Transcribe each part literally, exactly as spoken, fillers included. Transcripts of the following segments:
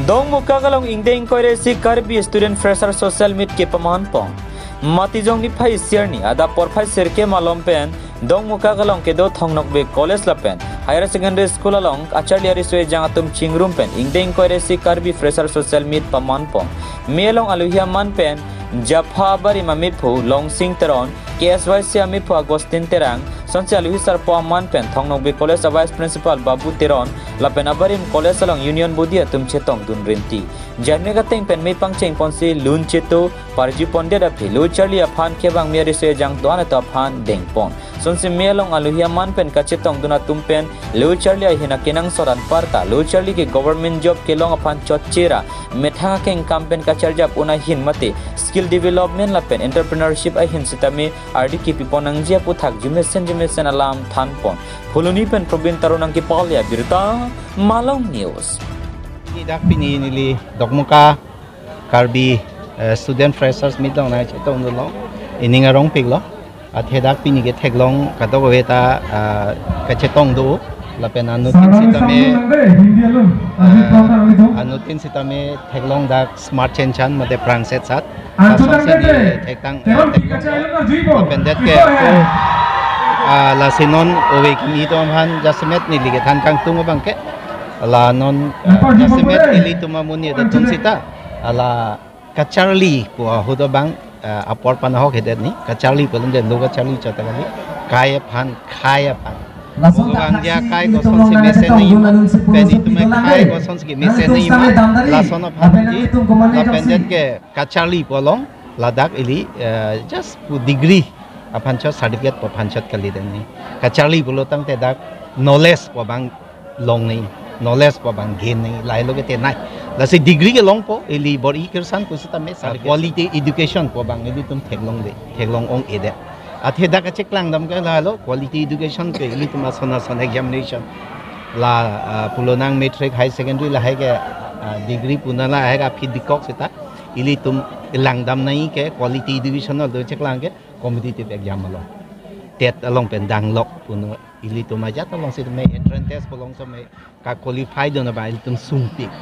Dongmukak along ingdeng ingkoi ra isi Karbi Student Fresher Social Meet kepamanpon. Matijong niphai isi arni adap porphai sirkep malom pen Dongmukak along kedo Thong Nokbe College lapen Higher Secondary School along acharli ariso ejang atum chingrum pen ingdeng ingkoi ra isi Karbi Fresher Social Meet pamanpon. Mei along alohi aman pen japha abarim amiphu Longsing Teron, K S Y C amiphu Augustine Terang, sonsi alohi sarpo aman pen Thong Nokbe College a Vice Principal Babu Teron, lapen abarim college along union body atum chetongdun rinti. Janmek ateng pen mei pangchengponsi lun cheto parjupondet aphi lo charli aphan kevang mei ariso ejang do-an atum aphan dengpon. Sonsi mei along alohi aman pen kachetongdun atum pen lo charli ahin akenangsot anparta lo charli ke government job kelong aphan chotchera methang akengkam pen kacharjap un ahin mate skill development lapen entrepreneurship ahin sitame ardi kepipon nangji aputhak jumesen jumesen alam thanpon. Phuloni pen Probin Taru nangkepale abirta, Malong News. Ni dak pini neli Dongmukak Karbi, eh, Student Freshers Meet along nangchetongdunlong, ining arongpiklo. Athe dak pini ke theklong kadokave ta, ah, kachetong do. Lapen anuttin sitame, ah, anuttin sitame theklong dak Smart Chanchan mate Prangset Sat. Lasonsi neli thektang, eh, theklong. Lapen det ke ako, ah, lasi non ove kimi atum aphan jasemet neli kethan kangtung abang ke. La non, ah, jasemet ilitum amonit atum sita. Hala kacharli pu ahut abang, ah, apor pen ahok hedet ni. Kacharli pu lun den lo kacharli chot ta kali. Kai aphan, khai aphan. Mo kevangji akai kosonsi mesen nangji ma, pen itum akai kosonsi mesen nangji ma, lason aphan di, lapen det ke kacharli pu along ladak ili, eh, just pu degree aphan chot, certificate pu aphan chot kali den ni. Kacharli pulo tangte dak knowledge pu abang long nangji, knowledge pu abang gain nangji, lahelo ke tenai. Lasi degree kelongpo, ili bor-i kirsan pusitame, ah, quality education pu abang ilitum theklongde, theklong ong-edet. Athe dak kacheklang dam ke lahelo, quality education ke ilitum ason ason examination. La, ah, pulo nang matric, higher secondary lahai ke, ah, degree pu na lahai ke aphi dikok sita. Ilitum langdam nangji ke quality education along cheklang ke competitive exam along. TET along pen danglok pu no. Ilitum ajat along sitame entrance test pu along sitame ka-qualify dun abang ilitum sungpik.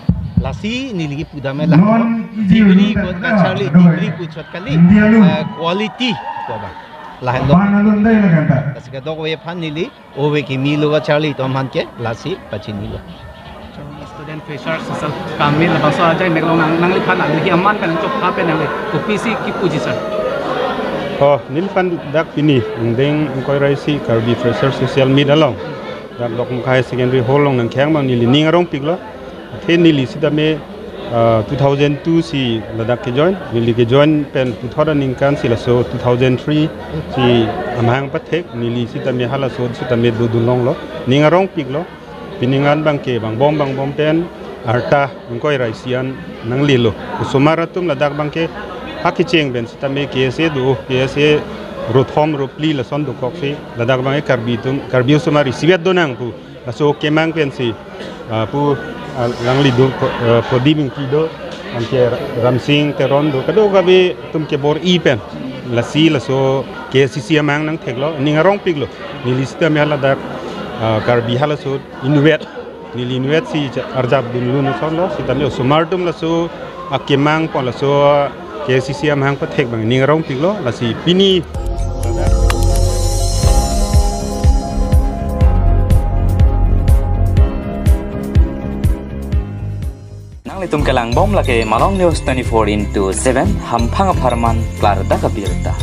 Lasi neli kipu dam la. Non degree pu kacharli, degree pu chot kali, eh, quality pu abang. Lahelo. Lasi kadokave aphan neli ove kimi lo kacharli atum aphan ke lasi pachinilo. Student Fresher Social Meet labangso ajai meklong nang, nangliphan nangli aman pen nangchokha pen nangli kopisi kipuji sir? Oh, neliphan dak pini ingdeng ingkoi ra isi Karbi Fresher Social Meet along dak Dongmukak Higher Secondary Hall along nangkehang abang neli ning arongpiklo. Athe neli sitame, ah, two thousand two si ladak kejoin, neli kejoin pen puthot aningkan si laso two thousand three si amahang pathek, neli sitame halaso sitame dodunlonglo, ning arongpiklo. Pining an abang ke bangbom bangbom pen arta ingkoi ra isi an nanglelo. Osomar atum ladak abang ke ha kecheng pen sitame K S A do, K S A rothom rophli lason dokoksi, ladak abang ke Karbi atum, Karbi osomar isivet donang pu laso kemang pensi, ah, pu, ah, alangli do, ah, Prodip Ingti do, anke Ra-, Ramsing Teron do, kadokave atum kebor-i pen. Lasi laso K S C C amahang nangtheklo, ning arongpiklo. Neli sitame ladak, ah, Karbi halaso inutvet, neli inutvet si cha-, arjap dunlun asonlo, sitame osomar atum laso akemang pu laso K S C C amahang pathek abang ning arongpiklo, lasi pini. Nanglitum kelangbom lake Malong News twenty-four into seven, hamphang apharman klardak abirta.